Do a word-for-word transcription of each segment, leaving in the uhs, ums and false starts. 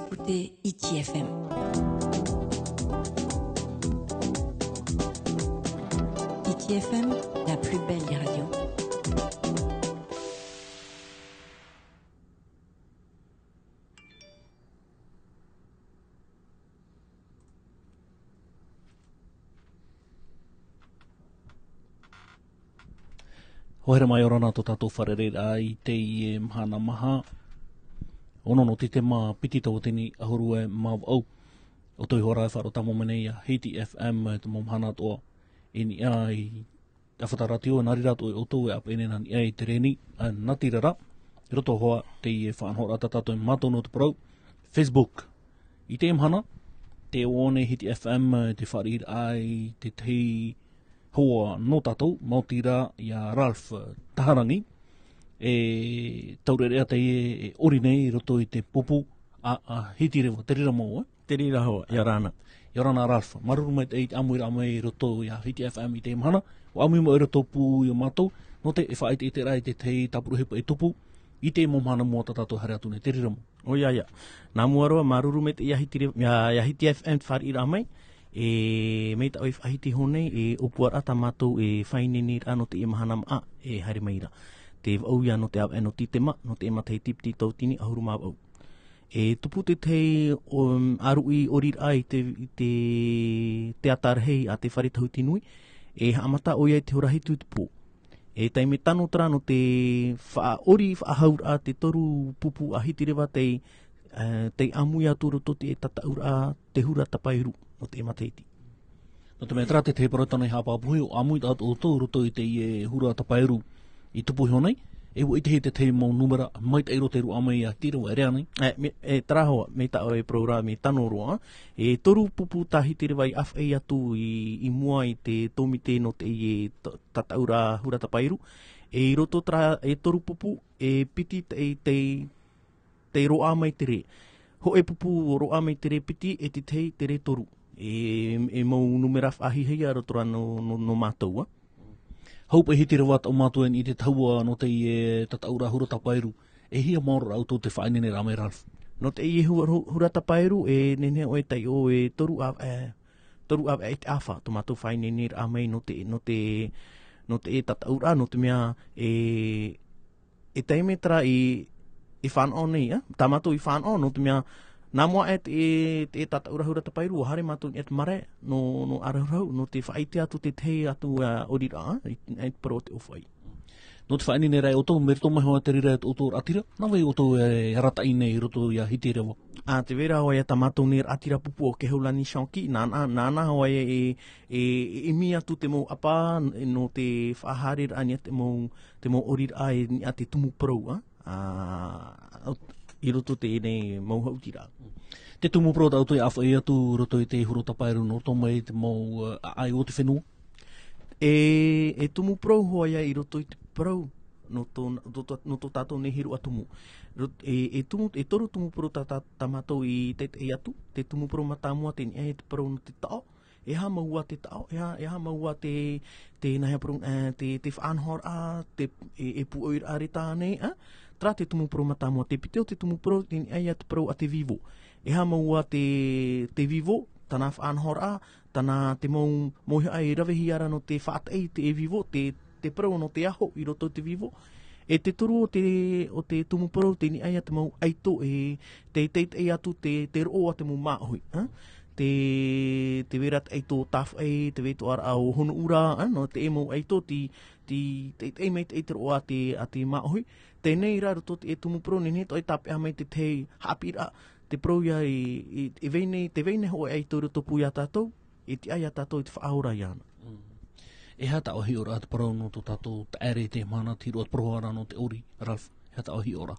Écoutez Hiti F M. Hiti F M, la plus belle des radios. Hoa here mai, ʻia ora na tō tātou fārereiraʻa i teie mahana maha. Ono nō tītema, piti tauatini ʻahuru e mā vaʻu. ʻOutou iho ā e faʻaroʻo tāmau mai nei ia Hiti F M, te mau mahana atoʻa i niʻa i ʻāfata rātio, nā reira atoʻa ʻoutou e ʻāpeʻe nei nā niʻa i te reni, ā, nā te reira rā, i roto hoʻi teie faʻanahoraʻa tā tātou e mātau nō te parau, Facebook. I teie mahana, tē ʻoaʻoa nei Hiti F M te fāriʻiraʻa i te tahi hoa nō tātou, maoti rā ia Ralph Taharangi, e taureʻareʻa teie e ʻori nei i roto i te pupu a, a Hitireva, te reira mau, e? Te reira hoʻi, ʻia ora na. ʻIa ora na Ralph, māuruuru maitaʻi i te ʻāmuiraʻa mai i roto ia Hiti F M i teie mahana, ʻua ʻāmui mai ʻoe i roto pū ia mātou, nō te faʻaʻiteʻiteraʻa i te tahi tāpura ʻohipa e tupu, i teie mau mahana mua tā tātou e haere atu nei, te reira mau. ʻOia, ʻia. Nā mua roa, māuruuru maitaʻi ia Hiti Re-, ia, ia Hiti F M te fāriʻiraʻa mai, e, mai tā ʻoe i faʻahiti iho nei, e ʻōpuaraʻa tā mātou e faʻaineineraʻa nō teie mahana maʻa, e haere mai ra. Tē vaʻu ia nō te ʻāvaʻe nō tītema, nō te matahiti piti tauatini ʻahuru mā vaʻu. E tupu te tahi, um, ʻāruʻi ʻoriraʻa i te, i te, teata rahi a te fare Tahuti Nui, e haʻamata ʻoia i te hora hitu i te pō. E taime tano terā nō te faʻaʻori, faʻahauraʻa te toru pupu a Hitireva tei, eh, tei ʻāmui atu i roto i te tataʻuraʻa, te hura tapairu nō te matahiti. Nō te mea terā te tahi parau tano i haʻapāpūhia, ʻua ʻāmui atoʻa ʻoutou i roto i teie hura tapairu i tupu iho nei, e ʻua ʻite hia te tahi mau nūmera maitaʻi roa tei roaʻa mai ia Hitireva, e rave nei. E, me, e, terā hoʻi, mai tā ʻoe parau ra, mea tano roa, e toru pupu tā Hitireva i ʻāfaʻi atu i, i mua i te tōmite nō teie ta-, tataʻuraʻa hura tapairu, e i roto terā, e toru pupu, e piti te, te, te roaʻa mai te rē. Hōʻē pupu roaʻa mai te rē piti, e te tahi te rē toru. E, e mau nūmera faʻahiahia roto rā nō, nō, nō mātou, ā. Hau paʻi Hitireva, taʻu mātou e i te tahua nō teie tataʻuraʻa hura tapairu. E hia mau oraraʻa ʻoutou tē faʻaineineraʻa mai, Ralph? Nō teie hura, hura tapairu, e nehenehe ʻoe e taiʻo e toru ʻāvaʻe, e, toru ʻāvaʻe i te ʻāfa, tō mātou faʻaineineraʻa mai nō te, nō te, nō te tataʻuraʻa, nō te mea, e, e taime terā i, i fānaʻo nei, ā? Tā mātou i fānaʻo, nō te mea, nā mua aʻe te, te tataʻuraʻa hura tapairu, ʻua haere mātou i niʻa i te marae, nō, nō ʻāraurahu, nō te faʻaʻite atu te tahi atu, ā, ʻoriraʻa, ā, i, i te parau o te ʻōfaʻi. Nō te faʻaineineraʻa ia ʻoutou, mai roto mai hoʻi te reira o tō ʻoutou raʻatira, nā vai ʻoutou e arataʻi nei i roto ia Hitireva? Ā, tē vai ra hoʻi ia tā mātou nei raʻatira pupu ʻo Kehaulani Shawnee, nāna, nāna hoʻi e, e, e, e ʻimi atu te mau ʻapa, nō te faʻahaereraʻa i niʻa i te mau, te mau ʻoriraʻa i niʻa i te tumu parau, ā? Ā, i roto i teie nei mau haʻutiraʻa. Te tumu parau tā ʻoutou i ʻāfaʻi atu i roto i te hura tapairu nō roto mai te mau, ā, ʻāʻai o te fenua? E, e tumu parau hoʻi ia i roto i te parau nō tō, tō, tō, nō tō tātou nei hīroʻa tumu. Rot-, e, e tumu, e toru tumu parau tā, tā, tā mātou i taetae atu, te tumu parau mātāmua tei niʻa i te parau nō te taʻo, e aha mau ā te taʻo, e aha, e aha mau ā te, te nāhea parau, e, te, te faʻanahoraʻa, te, e, e pūʻoiraʻa rē tā nei, ā? Terā te tumu parau mātāmua, te piti o te tumu parau, tei niʻa ia te parau a te vivo. E aha mau ā te, te vivo, tāna faʻanahoraʻa, tāna te mau, mau mea e ravehia ra nō te faʻataʻi i te vivo, te, te parau nō te aho i roto i te vivo. E te toru o te, o te tumu parau, tei niʻa ia te mau ʻaito, e, tei, tei, tei atu te, te roʻo a te mau māʻohi, ā? Te, tē vai ra te ʻaito o Tāfaʻi, tē vai ra te ʻaitoraʻa o Honuʻura, ā? Nō te mau ʻaito, tei, tei, tei, tei maitaʻi te roʻo a te, a te māʻohi. Teie rā, roto i te tumu parau, nehenehe atoʻa e tāpeʻa mai te tahi haʻapiʻiraʻa, te parau ia i, i, i vai nei, tē vai nei hōʻē ʻaito i rotopū ia tātou, e tiʻa ia tātou i te faʻaora iāna. Mm. E aha tāʻu hiʻoraʻa te parau nō tō tātou taʻere i teie mahana, te hīroʻa te parau ra nō te ʻori, Ralph, e aha tāʻu hiʻoraʻa?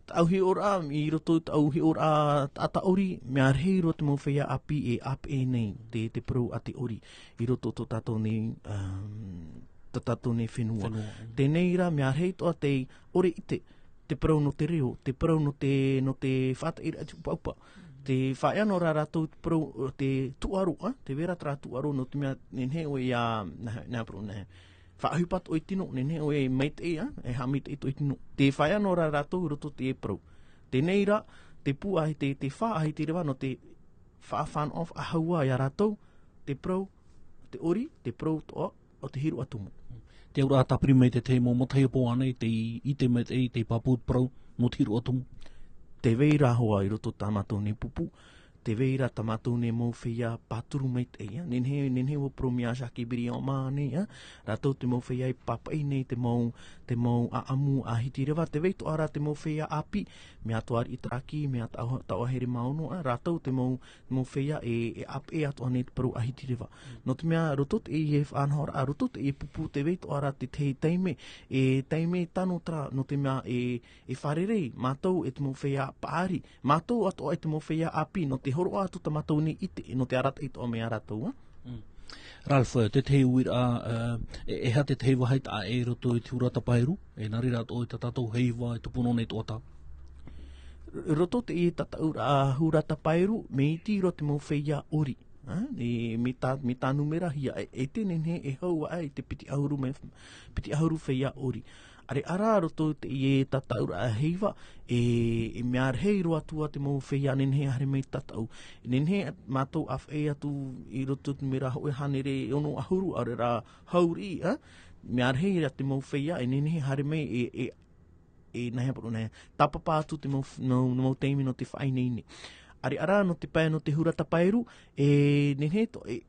Tāʻu hiʻoraʻa, i roto i tāʻu hiʻoraʻa taʻata ʻori, mea rahi roa te mau feiā ʻāpī e ʻāpeʻe nei te, te parau a te ʻori i roto i tō tātou nei, um, tō tātou nei fenua. Fenua, mm. Teie rā, mea rahi atoʻa tei ʻore ʻite te parau nō te reo, te parau nō te, nō te faʻataʻiraʻa i te ʻupaʻupa. Tē faʻaea noa ra rātou te parau, te tūʻaro, ā? Tē vai ra terā tūʻaro, nō te mea nehenehe ʻoe ia, nā, nā parau, nā, faʻaʻohipa atoʻa i te tino, nehenehe ʻoe e maitaʻi, ā? E haʻamaitaʻi atoʻa i te tino. Tē faʻaea noa ra rātou i roto i te parau. Teie rā, te pū ʻahi te, te fā ʻahi te reva nō te faʻafānaʻo faʻahou ā iā rātou, te parau, te ʻori, te parau toʻa, o te hiroʻa tumu. Te auraʻa tāpiri mai te tahi mau matahiapo ānei, tei ʻite mai te, tei pāpū te parau, nō te hiroʻa tumu. Te vai ra hoʻi i roto tā mātou nei pupu, te vai ra tā mātou nei mau feiā pāturu mai te ia. Nehenehe, nehenehe ʻua parau mai ʻo Jacques Briand mā nei, ā. Rātou te mau feiā i pāpaʻi nei te mau, te mau ʻāʻamu ʻahi te reva, te vai toʻa ra te mau feiā ʻāpī, mea toa riʻi taraki, mea taʻo-, taʻoahere maono, ā. Rātou te mau, mau feiā e, e ʻāpeʻe atoʻa nei te parau ʻahi te reva. Nō te mea, roto te i e faʻanahoraʻa, roto te i e pupu te vai toʻa ra te tahi taime, e taime tano terā, nō te mea e, e fārerei, mātou e te mau feiā paʻari, mātou atoʻa e te mau feiā ʻāpī, nō te hōroʻa atu tā mātou nei ʻite, nō te arataʻi toʻa mai iā rātou, ā. Mm. Ralph, te tahi uiraʻa, ā, e, e aha te tahi vāhi taʻa ʻē i roto i te hurata paeru, e nā reira atoʻa i tā tātou heiva e tupu noa nei toʻatā. Roto te i e tataʻuraʻa hurata paeru, mea iti roa te mau feiā ʻori. Ā, e, mea tā, mea tā numera hia, e, e te nehenehe e hau aʻe i te piti ʻahuru mai, piti ʻahuru feiā ʻori. ʻAreʻa rā roto te i e tataʻuraʻa heiva, e, e mea rahi roa atu ā te mau feiā nehenehe e haere mai tataʻu. Nehenehe mātou ʻāfaʻi atu i roto te mea ra hōʻē hānere e ono ʻahuru, ʻaore rā hau riʻi, ā? Mea rahi rā te mau feiā, e nehenehe e haere mai, e, e, e, nā hea parau, nā hea, tāpapa atu te mau, mau, mau taime nō te faʻaineine. ʻAreʻa rā, nō te pae, nō te hurata paeru, e, nehenehe to-, e,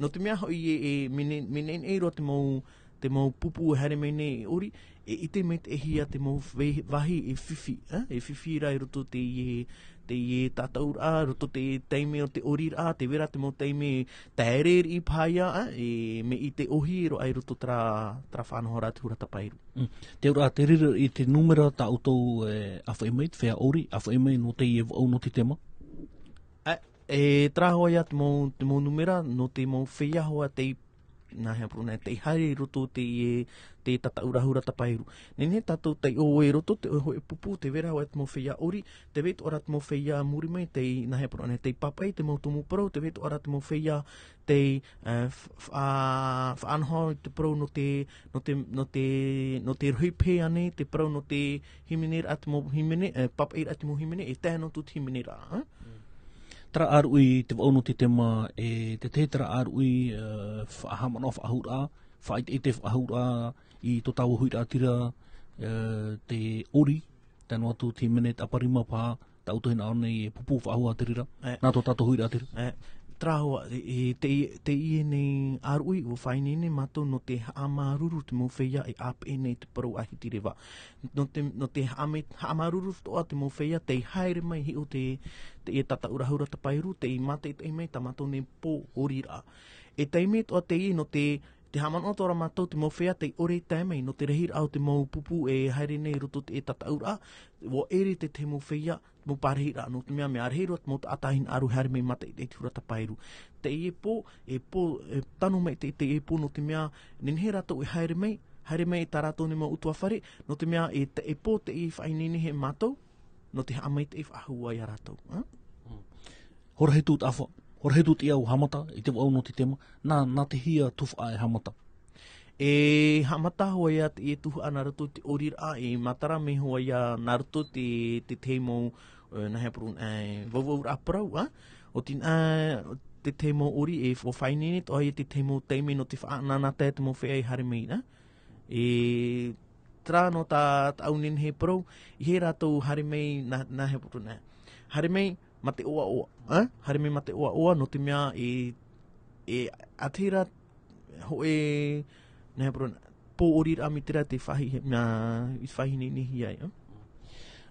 nō te mea hoʻi e, e, mea ne-, mea neʻineʻi roa te mau, te mau pupu e haere mai nei e ʻori, e ʻite maitaʻi hia te mau vē-, vāhi e fifi, ā? E fifi ra i roto te i e, te i e tataʻuraʻa, roto te taime o te ʻoriraʻa, te vai ra te mau taime taere riʻi paha ia, ā? E mea ʻite ʻōhie roa i roto terā, terā faʻanahoraʻa te hurata paeru. Mm. Te auraʻa, te reira i te numera tā ʻoutou, e, ʻāfaʻi mai, te feiā ʻori, ʻāfaʻi mai nō te i e vaʻu nō te tema? Ā, e, terā hoʻi ā te mau, te mau numera, nō te mau feiā hoʻi tei, nā hea parau, nā, tei haere i roto te i e, te tataʻuraʻa hurata paeru. Nehenehe tātou taiʻo i roto te hōʻē pupu, te vai ra hoʻi te mau feiā ʻori, te vai toʻa ra te mau feiā muri mai, tei, nā hea parau, nā, tei pāpaʻi te mau tumu parau, te vai toʻa ra te mau feiā tei, e, f-, fa-, faʻanaho i te parau nō te, nō te, nō te, nō te rohi pehe ānei, te parau nō te hīmeneraʻa te mau hīmene, e, pāpaʻiraʻa te mau hīmene, e tae noa atu te hīmeneraʻa, ā? Mm. Terā ʻāruʻi te vaʻu nō te tema, e, te tahi terā ʻāruʻi, e, faʻahaʻamanaʻo faʻahou ra, faʻaʻiteʻite faʻahou ra, i tō tāua huiraʻatira, e, te ʻori, tae noa atu te hīmene, te ʻaparima paha, tā ʻoutou hinaʻaro nei e pupu faʻahou ā te reira, E. nā tō tātou huiraʻatira. E, terā hoʻi, e, e, te, te i e nei ʻāruʻi, ʻua faʻaineine mātou nō te haʻamāuruuru te mau feiā e ʻāpeʻe nei te parau ʻahi te reva. Nō te, nō te haʻamā-, haʻamāuruuru toʻa te mau feiā tei haere mai hiʻo te, te i e tataʻuraʻa hurata paeru, tei mātaʻitaʻi mai tā mātou nei pō ʻoriraʻa. E taime toʻa teie nō te, te haʻamanaʻo atoʻa ra mātou te mau feiā tei ʻore i tae mai, nō te rahiraʻa o te mau pupu e haere nei i roto te tataʻuraʻa, ʻua ʻere te tahi mau feiā, mau pārahiraʻa, nō te mea, mea rahi roa te mau taʻata hinaʻaro e haere mai mātaʻitaʻi i te hurata paeru. Teie pō, e pō, e tano maitaʻi teie pō, nō te mea, nehenehe rātou e haere mai, haere mai i tā rātou nei mau ʻutuāfare, nō te mea, e te, e pō teie i faʻaineine e mātou, nō te haʻamaitaʻi faʻahou ā iā rātou, ā? Mm. Hora hitu taʻafa, hora hitu te ʻāua haʻamata, i te vaʻu nō te tema, nā, nā te hea tuhaʻa e haʻamata? E haʻamata hoʻi ā te, e tuhaʻa nā roto i te ʻoriraʻa, e matara mai hoʻi ā nā roto i te, te tahi mau, e, nā hea parau, e, vauvauraʻa parau, ā? ʻO te, e, te tahi mau ʻori, e, ʻua faʻaineine atoʻa i te tahi mau taime nō te faʻanahoraʻa te mau feiā e haere mai, ā? E, terā nō tā, tāʻu nehenehe e parau, ʻeiaha rātou haere mai nā, nā hea parau, nā. Haere mai mā te ʻoaʻoa, ā? Haere mai mā te ʻoaʻoa, nō te mea e, e, ʻaita rā hōʻē, nā hea parau, pō ʻoriraʻa mai terā tei faʻahi-, nā, i faʻahineinehia ai, ā?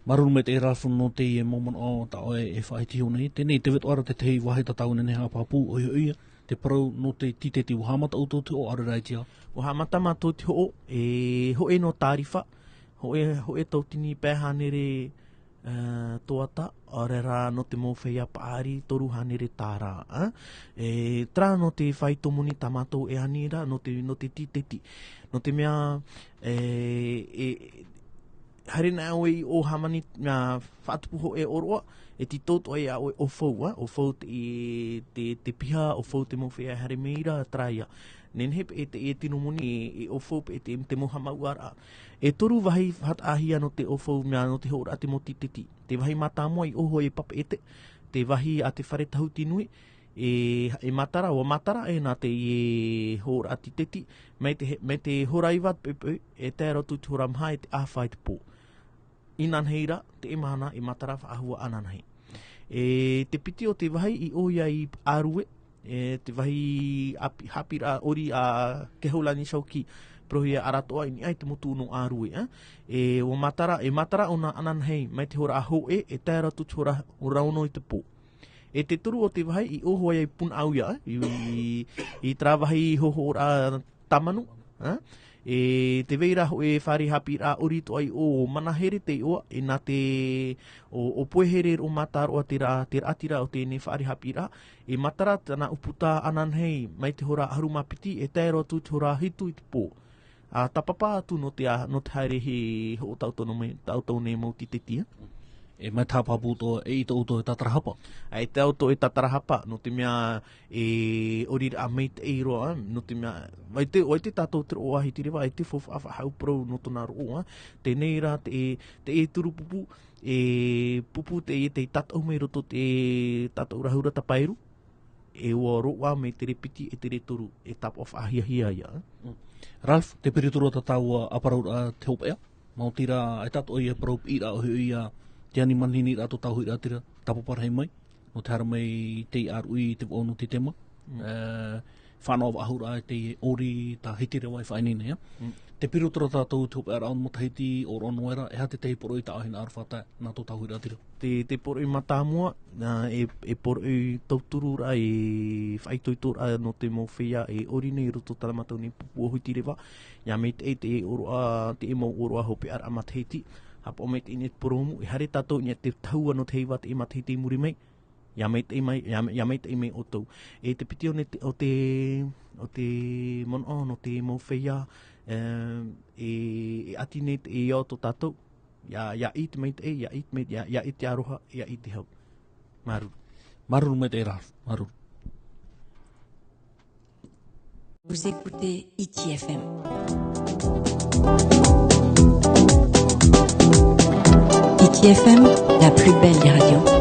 Māuruuru maitaʻi Ralph nō teie mau manaʻo tā ʻoe e faʻaʻite iho nei. Teie nei, te vai toʻa ra te tahi vāhi tā tāua nehenehe e haʻapāpū, ʻoia hoʻi, te parau nō te tīteti, ʻua haʻamata ʻoutou te hoʻo, ʻaore rā i te aha? ʻUa haʻamata mātou te hoʻo, e hōʻē nō tārifa, hōʻē, hōʻē tauatini pae hānere, e, toata, ʻaore rā nō te mau feiā paʻari toru hānere tāra, ā? E, terā nō te faito moni tā mātou e ani ra, nō te, nō te tīteti. Nō te mea, e, e, haere ana ʻoe i ʻō hāmani, nā, faʻatupu hōʻē ʻōroʻa, e tītau atoʻa iā ʻoe ʻo fau, ā, ʻo fau te, te, te piha, ʻo fau te mau feiā e haere mai ra, terā ia. Nehenehe paʻi te, e tino moni, e, e ʻōfau paʻi te, te mau haʻamāuʻaraʻa. E toru vāhi faʻataʻahia nō te ʻōfau mea nō te hōroʻa te mau tīteti. Te vāhi mātāmua i ʻō hoʻi e papeʻete, te vāhi a te fare tahuti nui, e, e matara, ʻua matara e nā te, e hōroʻa tīteti, mai te he-, mai te hora iva te poipoi, e tae roa atu i te hora maha e te ʻāfa i te pō. Inanahi rā, teie mahana, e matara faʻahou ananahi. E te piti o te vāhi i ʻō ia i ʻārue, e te vāhi haʻapi-, haʻapiʻiraʻa ʻori a Kehaulani Saoki, parauhia aratoʻa i niʻa i te motu nō ʻārue, ā. E ʻua matara, e matara ʻōna ananahi, mai te hora hōʻē, e tae roa atu i te hora, hora ono i te pō. E te toru o te vāhi i ʻō hoʻi ia i Punaʻauia, i, i, i terā vāhi hōhoʻaraʻa Tamanu, ā? E tē vai ra hōʻē fare haʻapiʻiraʻa ʻori atoʻa i ʻō, ʻo Manahere te iʻoa, e nā te, ʻo, ʻo Poehere roa mātāroa te ra-, te raʻatira o teie fare haʻapiʻiraʻa, e matara tāna ʻūputa ananahi mai te hora ʻahuru mā piti, e tae roa atu i te hora hitu i te pō. ʻA tāpapa atu nō te a-, nō te haere hei hoʻo tautau nō mai, tautau nei mau tīteti, ā? E mai te haʻapāpū atoʻa, e ʻaita ʻoutou e tātara hapa. ʻAita ʻoutou e tātara hapa, nō te mea e ʻoriraʻa maitaʻi roa, nō te mea, ʻaita, ʻaita tātou te roʻo a Hitireva, ʻaita faufaʻa faʻahou parau nō tōna roʻo, ā. Teie rā te, te turu pupu, e pupu te, te tātaʻu mai roto te tātaʻuraʻa huru tapairu, e ʻua roaʻa mai te rē piti, e te rē toru, e tāpaʻo faʻahiahia ia. Mm. Ralph, te piri atu ra tā tāua ʻāparauraʻa te hopeʻa, maoti rā, e tātou ia parau piʻiraʻa ʻohiʻohi ia, te ani manihini rā tō tāua huiraʻatira, tāpapa rahi mai, nō te haere mai i te ʻāruʻi i te vaʻu nō Titema. Mm. E, fānaʻo faʻahou rā i te ʻori tā Hitireva i faʻaineine, ā. Mm. Te piri atu ra tātou te hopeʻaraʻa o matahiti, ʻōroʻa noa ra, e aha te tahi poroʻi tā ʻoe hinaʻaro faʻatae, nā tō tāua huiraʻatira? Te, te poroʻi mātāmua, ā, e, e poroʻi tauturu rā, e faʻaitoito rā nō te mau feiā e ʻori nei i roto i tā mātou nei pupu o Hitireva. ʻIa maitaʻi te ʻōroʻa, te mau ʻōroʻa hopeʻaraʻa matahiti. Haʻapaʻo maitaʻi nei te purōmu, e haere tātou i niʻa i te tahua nō te heiva te matahiti i muri mai. ʻIa maitaʻi mai, ʻia, ʻia maitaʻi mai ʻoutou. E te piti o nei te, o te, o te manaʻo, nō te mau feiā, e, e, e ʻati nei te, e ao tō tātou. ʻIa, ʻia ʻite maitaʻi, ʻia ʻite mai, ʻia, ʻia ʻite aroha, ʻia ʻite hau. Māuruuru. Māuruuru maitaʻi Ralph, māuruuru. Vous écoutez Hiti F M. Hiti F M, la plus belle des radios.